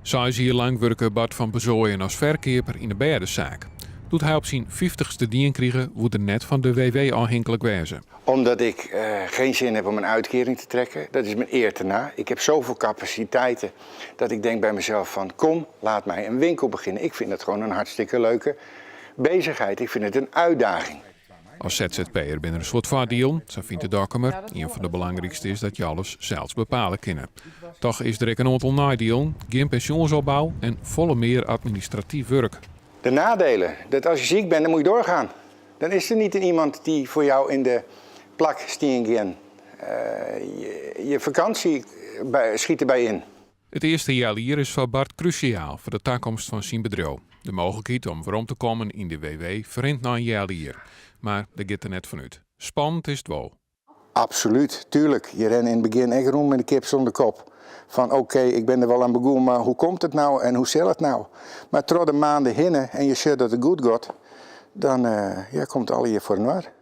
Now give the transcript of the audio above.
6 jier lang wurke Bart van Bezooijen as ferkeaper yn de bêdesaak. Doe't hy op syn 50ste dien krige, woe er net fan de WW ôfhinklik wêze. Omdat ik geen zin heb om een uitkering te trekken. Dat is mijn eer te na. Ik heb zoveel capaciteiten dat ik denk bij mezelf van: kom, laat mij een winkel beginnen. Ik vind dat gewoon een hartstikke leuke bezigheid. Ik vind het een uitdaging. As ZZP'er binne der in soad foardielen, sa fynt de Dokkumer. Ien fan de belangrykste is dat je alles sels bepale kinne. Dochs is der ek in oantal neidielen: gjin pensjoensopbou en folle mear administratyf wurk. De nadelen, dat als je ziek bent, dan moet je doorgaan. Dan is er niet iemand die voor jou in de plak stean giet. Je vakantie schiet erbij in. It earste healjier is foar Bart krúsjaal foar de takomst fan syn bedriuw. De mooglikheid om werom te kommen yn de WW ferrint nei in healjier. Mar dêr giet er net fan út. Spannend is it wol. Absoluut, tuurlijk. Je rent in het begin echt rond met de kip zonder kop. Fan oké, ik bin der wol oan begûn, mar hoe komt it no en hoe sil it no? Mar troch de maanden hinne en je sjocht dat it goed giet, dan ja, komt it allegear foar inoar.